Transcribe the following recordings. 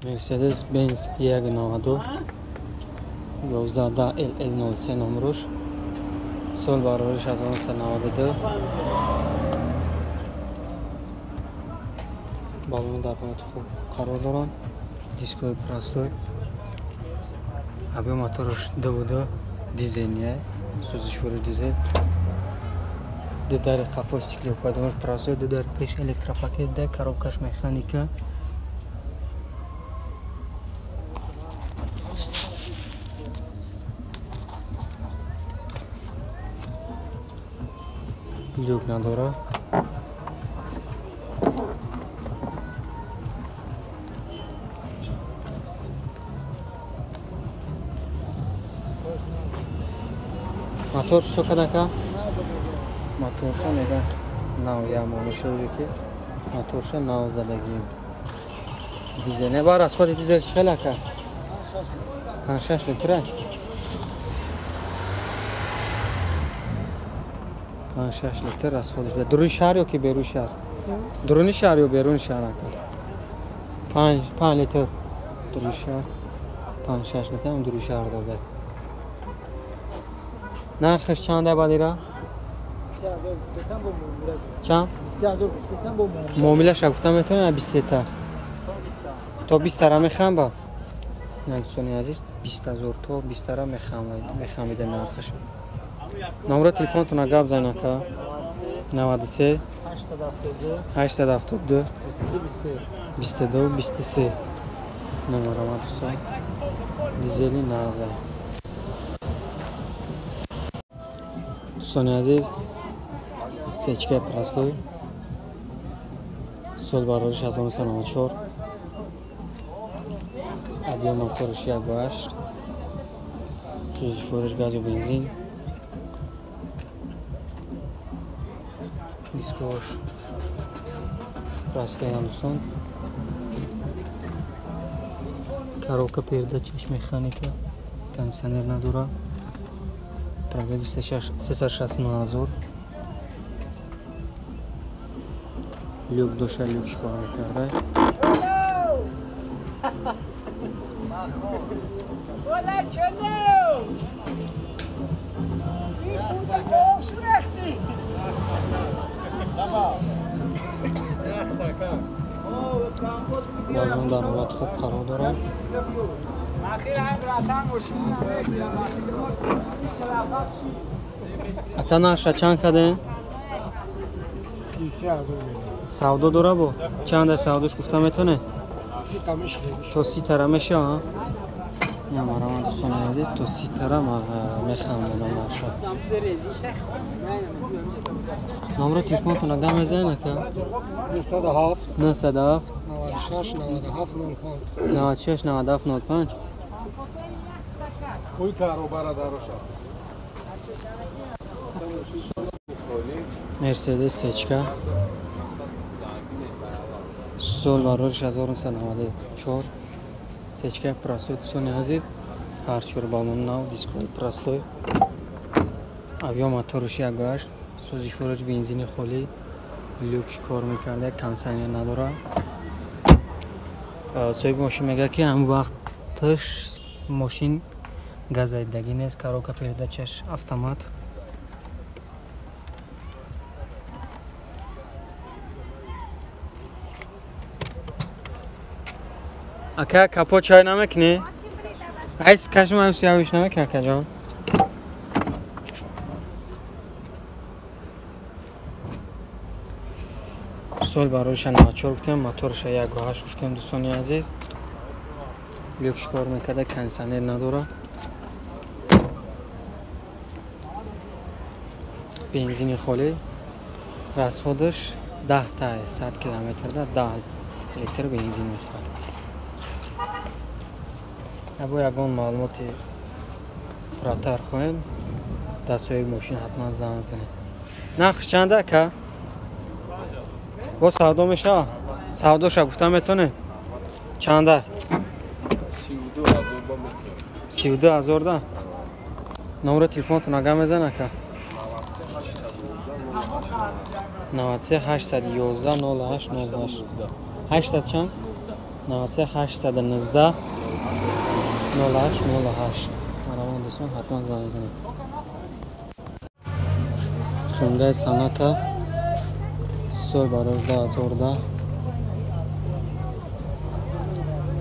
Mercedes Benz 192 11 LL03 номруш сол барориш 1992 баллон дар ҳолати хуб қарор доранд. Дискои простой. Объем мотораш 2.2 дизельный, сӯзишвори дизель. Ду дари қафо стеклоподъёмаш простой, ду дари пеш электропакет, да коробкаш механика. Люк надора. Мотор чо кадака? Моторша мега нав ямонеша уже ки моторша нав задагим. Дизель не бар расходи дизель чӣ хел ака? 5-6 литра. 5-6 литр расходиш. Дуруни шаҳр ё ки беруни шаҳр? Дуруни шаҳр ё беруни шаҳр ака? 5 литр дуруни шаҳр. 5-6 литр ҳам дуруни шаҳр дода. Нархش чанд бадира? Чанд? Муомилаша гуфта метавонем 23 та. То 20 тара мехам ба? Не, дӯстони азиз, 20 ҳазор то 20 тара мехамида нархш. Номро телефонтона гап зан ака. 93 872 22 23 номерама дӯстон. Дизели наза. Дӯстони азиз, сечкаи простой, сол барориш 1994, объем моториш 1.8, сӯзишвориш газу бензин, дискош простой дӯстон, коробка передачаш механика, кондиционер надора. Пробег 369 ҳазор. Люк доша, люк чикор мекарда. Баллон дар ҳолати хуб қарор дорад. Ака нарша чанд кардем? Савдо дора бо? Чанда савдош гуфта метавонед? То 30 тара мешава? Намарама дӯстони азиз, то 30 тара мехамонам нарша. Номро телефонтона гам мезанед ака? 907 907 96 97 05 96 97 05. Куй каробара дароша. Мерседес сечка. Сол барориш 1994. Сечка простой дӯстони азиз. Ҳар чор баллон нав, дискои простой. Объем моториш 1.8, сӯзишвориш бензини холӣ, люк кор мекарда, кондиционер надора. Соҳиби мошин мегӯяд ки ҳамин вақташ мошин газайдагӣ нест, коробка передачаш автомат. Ака капот чай намекунӣ? Айс кашм айс явиш намекунӣ акаҷон? Сол бароиша 94 гуфтем, моторша 1.8 гуфтем дӯстони азиз. Люкш кор мекарда, кондиционер надора. Бензини холӣ. Расходаш 10 та 100 километрда 10 литр бензин мехӯрад. Або ягон маълумоти пурратар хоҳем, дар соҳиби мошин ҳатман занг занед. Нарх чанда ака? Бо савдо мешава? Савдоша гуфта метавонед? Чанда? 32 ҳазор да? Номро телефонтон агар мезан ака? 93 811 08 08. 800 чанд? 93 819 08 08. Маравон дӯстон, ҳатман занг бизанед. Хундаи Соната сол барои 2010,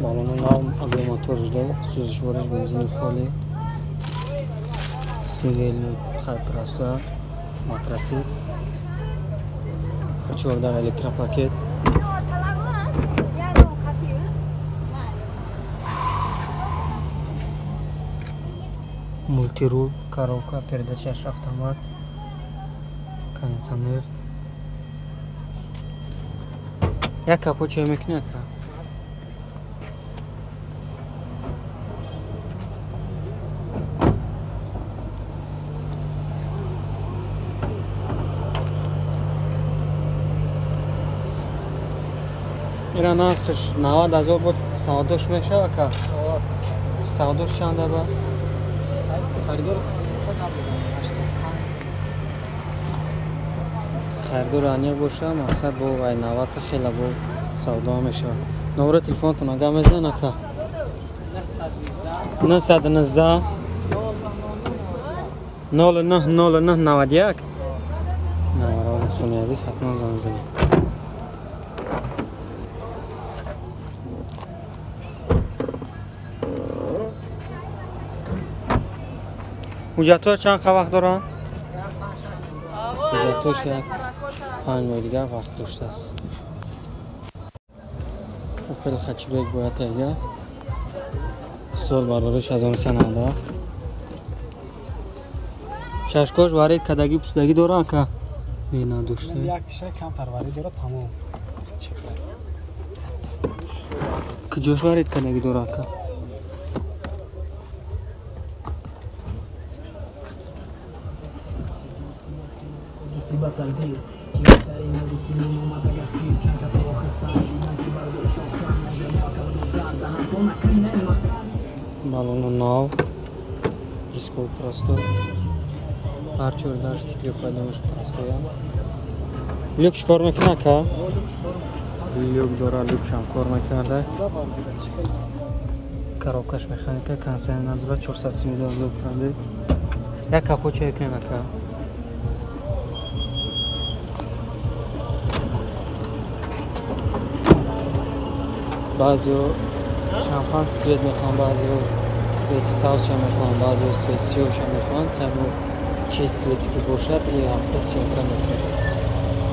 балону нав, объем мотор жда, сӯзишвориш бензини холӣ, сигельный хайпроса, матраси, чордар электропакет. Мультирул, коробка, передачаш автомат, кондиционер. Як капот чой мекунӣ, ака? Ира нархш 90 ҳазор буд, савдош мешава, ака? Савдош чанда ба? Харидор аниқ боша, мақсад бо вай 90 хела бо савдо мешавад. Номери телефонтон ага мезан, ака? 919 09 09 91. Навара дӯстони азиз, ҳатман занг бизанед. Ҳуҷҷатҳо чанд вақт доранд? Ҳуҷҷатҳош як 5 моҳи дигар вақт доштааст. Опел Хачбек бояд тайга. Сол барориш 1997. Чашкош варид кадагӣ пусдагӣ дора, ака? Не, надошта. Як тиша камтар варид дора, тамом. Куҷош варид кадагӣ дора, ака? Балону нав, диско простой, ҳар чордар стекло пайдош простоя. Люк чикор мекунад, ака? Люк дора, люкшам кор мекарда. Коробкаш механика, кондиционер надора, 472 ҳазор пробег. Як капот чой кунед, ака? Баъзеҳо шампан свет мехоҳанд, баъзеҳо свети сабзша мехоҳанд, баъзеҳо свети сиёҳша мехоҳанд. Ҳамон чи цвете ки бошад, и ҳафта съёмка мекунем.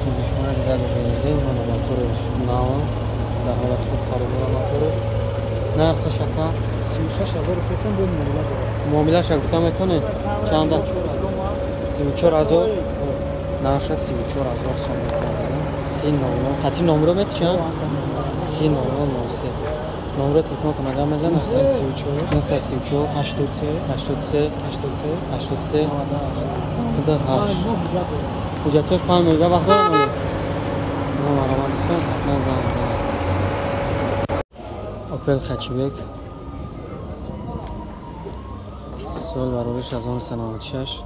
Сӯзишвораш газу бензин, мотораш нав, дар ҳолати хуб қарор дорад мотораш. Нархаш, ака? 36 000 бо муомила дорад. Муомилаша гуфта метавонед? Чанда? 34 ҳазор. Нархаш 34 ҳазор сом мекунад. 30 00. Қатъи номро метичанд? 30 00 03. Номери телефонтон агар мезанад? 934 934 83 83 83 83 98. 98. Ҳуҷҷатҳош 5 моҳ вақт дорад? Маромад дӯстон, ҳатман занг бизанед. Опел Хачбек сол барориш 1996.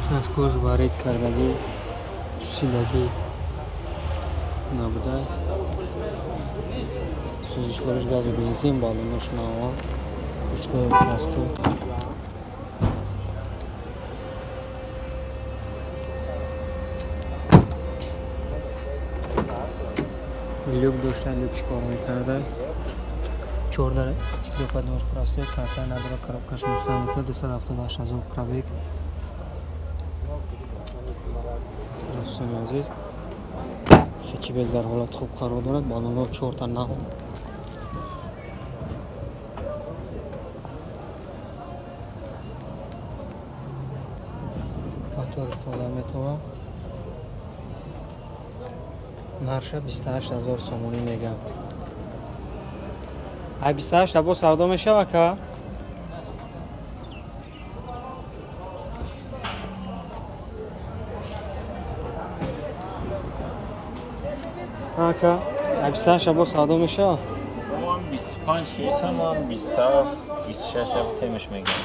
Чашкош варид кардагӣ, пусидагӣ набуда. Сӯзишвориш газу бензин, балонош нава, дискои простой. Люк дошта, люк чикор мекарда. 14 стеклоподъемаш простой, кондиционер надора, коробкаш механика, 278 ҳазор пробег. Дӯстони азиз, хечбек дар ҳолати хуб қарор дорад, балонҳо чорта нав. Моторш тоза метова. Нарша 28 ҳазор сомонӣ мегам. Ай 28 бо савдо мешава, ака? Ака, ай 28 бо савдо мешава? 25 кейсам, 27, 26 дафъа темеш мегам.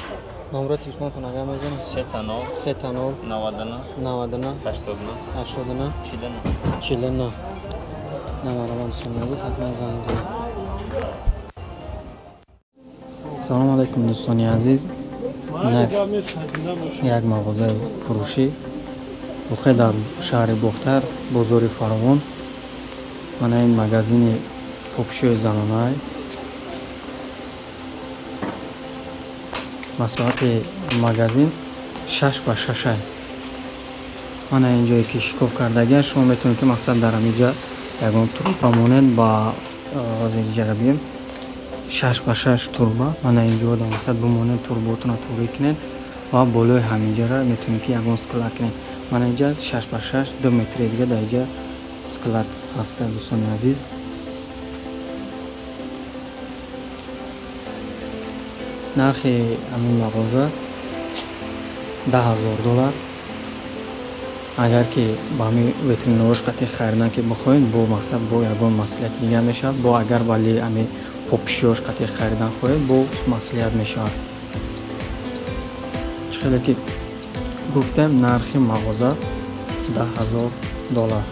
Номро телефонтон агар мезанед? 3 0 3 0 99 99 89 89 49 49. Намаромад, дӯстони азиз, ҳатман занг бизанед. Салом алайкум, дӯстони азиз. Як мағозаи фурӯшӣ воқеъ дар шаҳри Бохтар, бозори Фаровон. Мана ин магазини попшиёи занонаи. Масоҳати магазин 6 ба 6-ай. Мана ин ҷое ки шикоф кардагиа, шумо метавонед ки мақсад дар ҳаминҷа ягон труба монед. Ба ҳозир иҷара бием, 6 ба 6 труба мана ин ҷо мақсад бимонед, труботонро туғрӣ кунед ва болои ҳаминҷара метавонед ки ягон склад кунед. Мана инҷа 6 ба 6, 2 метри дига дар инҷа склад ҳаста, дӯстони азиз. Нархи ҳамин мағоза 10 000 доллар. Агар ки ба ҳамин витринаҳош қатъи харидан ки бихоҳед, бо мақсад бо ягон маслиҳати дигар мешавад. Бо агар вале ҳамин попшиёш қатъи харидан хоҳед, бо маслиҳат мешавад. Чӣ хеле ки гуфтем, нархи мағоза 10 000 доллар.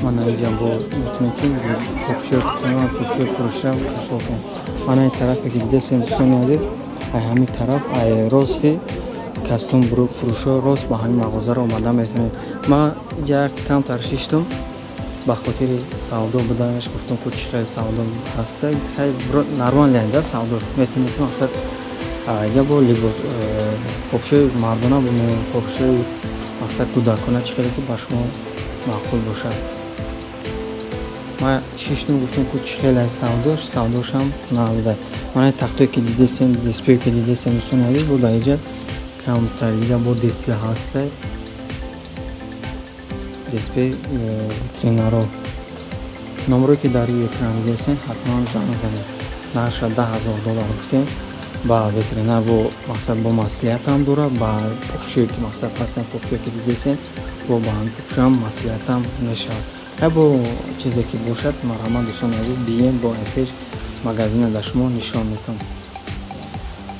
Мана инҷа бо метавонед ки попшиё попшиё фурӯша ҳисоб кунед. Мана ин тарафе ки дидесем, дӯстони азиз, ай ҳамин тараф, ай рости костюм брюк фурӯшо рост ба ҳамин мағозаро омада метавонед. Ман инҷа камтар шиштум ба хотири савдо буданаш. Гуфтум ку чӣ хел савдо ҳаста. Нормально да савдо, метавонед ки мақсад инҷа бо либос попшиёи мардона бимонед, попшиёи мақсад кӯдакона, чӣ хеле ки ба шумо маъқул бошад. Ман шиштум, гуфтум ку чӣ хеле савдош, савдошам набуда. Мана тахтое ки дидесем, дисплее ки дидесем, дӯстони азиз, бо дар инҷа камтар дига бо дисплей ҳаста, дисплей витринаро. Номеро ки дар рӯи экран дидесем, ҳатман занг занед. Нархша 10 000 доллар гуфтем. Ба витрина бо мақсад бо маслиҳатам дорад, ба попшое ки мақсад ҳастем, попшое ки дидесем, бо ба ҳамин попшоам маслиҳатам мешавад. Ҳар бо чизе ки бошад, марҳамат, дӯстони азиз, бием, бо пеш магазина дар шумо нишон метавон.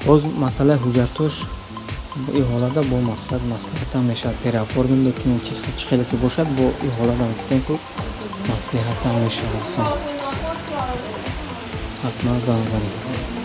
Боз масъалаи ҳуҷҷатош ин ҳолата бо мақсад маслиҳатам мешавад, переоформить мекунем, чӣ хеле ки бошад, бо ин ҳолата гуфтем ку маслиҳатам мешавад. Ҳатман занг занед.